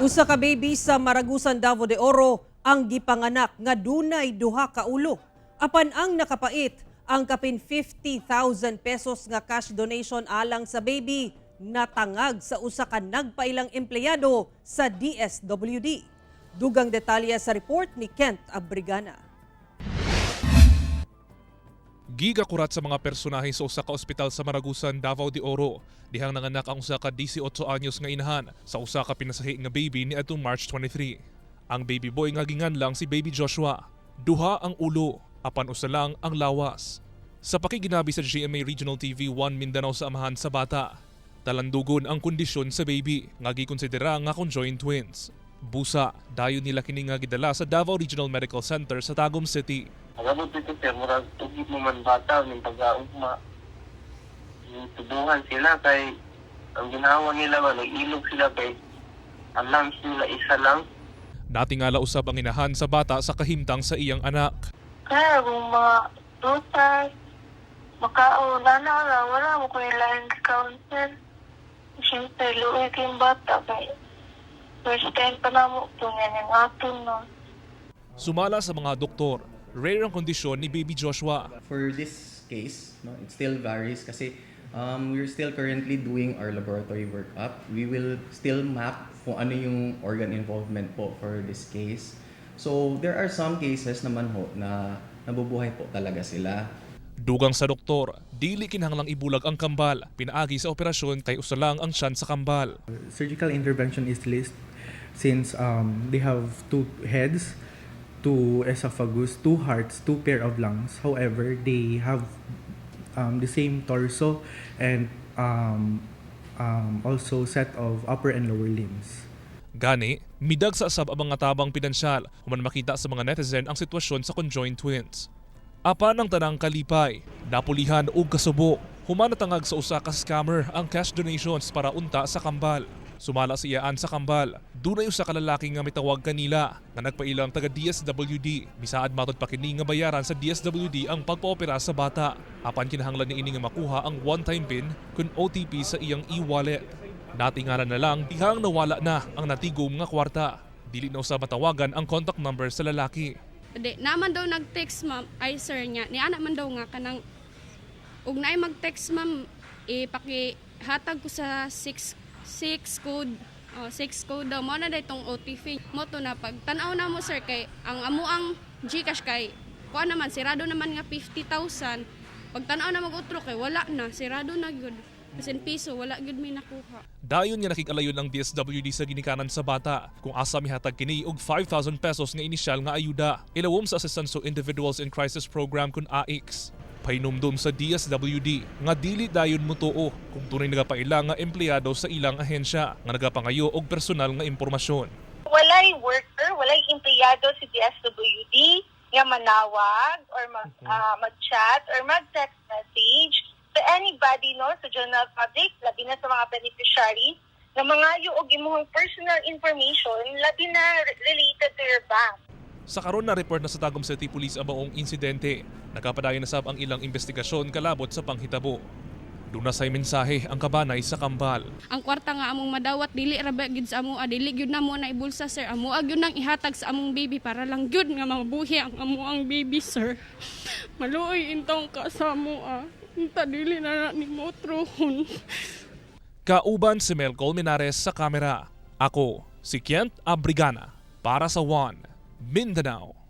Usa ka baby sa Maragusan, Davao de Oro ang gipanganak nga dunay duha ka ulo. Apan ang nakapait, ang kapin 50,000 pesos nga cash donation alang sa baby natangag sa usa ka nagpailang empleyado sa DSWD. Dugang detalye sa report ni Kent Abrigana. Gigakurat sa mga personahe sa usa ka ospital sa Maragusan, Davao de Oro, dihang nanganak ang usa ka 18 anyos nga inahan sa usa ka pinasahi nga baby niadtong March 23. Ang baby boy nga ginganlang si Baby Joshua. Duha ang ulo, apan usa lang ang lawas. Sa pakiginabi sa GMA Regional TV 1 Mindanao sa amahan sa bata, talandugon ang kondisyon sa baby nga gikonsidera nga conjoined twins. Busa, dayon nila kini nga gidala sa Davao Regional Medical Center sa Tagum City. Pag-abot dito, sir, murag tugid mo man bata, ning pag-augma. Tubuhan sila kay ang ginawa nila ba, nag-ilog sila kay ang lungs nila isa lang. Natingala usab ang inahan sa bata sa kahimtang sa iyang anak. Kaya kung mga prutas, makaon, na lang, wala mo ko ilain counter. Siyempre, luoy kayong bata kay first time pa na mo ito nga yung aton no. Sumala sa mga doktor, rare ang kondisyon ni Baby Joshua. For this case, no, it still varies kasi we're still currently doing our laboratory workup. We will still map kung ano yung organ involvement po for this case. So, there are some cases naman ho na nabubuhay po talaga sila. Dugang sa doktor, dili kinahanglang ibulag ang kambal. Pinaagi sa operasyon kay usa lang ang tiyan sa kambal. Surgical intervention is least since they have two heads, two esophagus, two hearts, two pair of lungs. However, they have the same torso and also set of upper and lower limbs. Gani, midag sa sab ang mga tabang pinansyal human makita sa mga netizen ang sitwasyon sa conjoined twins. Apan ang tanang kalipay, napulihan og kasubo, human natangag sa usa ka scammer ang cash donations para unta sa kambal. Sumala sa iyaan sa kambal, dunay usa ka lalaki nga mitawag kanila nga nagpailang taga DSWD. Misaad matod pa kini nga bayaran sa DSWD ang pagpaopera sa bata. Apan kinahanglan niini nga makuha ang one-time PIN kun OTP sa iyang e-wallet. Natingala na lang dihang nawala na ang natigom nga kwarta. Dili na usab matawagan ang contact number sa lalaki. Di, naman daw nag-text, ma'am, ay sir niya. Ni ana man daw nga kanang ug naay mag-text, ma'am, ipakihatag ko sa 6 6 code. Oh, 6 code daw mo na itong OTP. Mo to na pag tan-aw na mo, sir, kay ang amo ang GCash kay kuan naman, sirado naman nga 50,000. Pag tan-aw na mag-utro kay wala na, sirado na gyud. Bisan piso wala gyud may nakuha. Dayon nga nakig-alayon ang DSWD sa ginikanan sa bata kung asa mihatag kini og 5,000 pesos nga inisyal nga ayuda ilawom sa Assistance to Individuals in Crisis Program kun AICS. Pahinumdum sa DSWD nga dili dayon motuo kung tunay nagapaila nga empleyado sa ilang ahensya nga nagapangayo og personal nga impormasyon. Walay worker, walay empleyado si DSWD nga manawag or mag-chat or mag-text message to anybody, no, sa general public, labi na sa mga beneficiaries nga mangayo og imong personal information, labi na related to your bank. Sa karon na report na sa Tagum City Police ang maong insidente. Nagapadayon na sab ang ilang investigasyon kalabot sa panghitabo. Duna say mensahe ang kabanay sa kambal. Ang kwarta nga among madawat dili ra ba gyud sa amo, dili gyud namo na ibulsa, sir. Amo gyud nang ihatag sa among baby para lang gyud nga mabuhi ang amo ang baby, sir. Maluoy intawon ka sa amo ah. Unta dili na na nimo utrohon. Kauban si Mel Colmenares sa kamera. Ako, si Kent Abrigana para sa One Mindanao.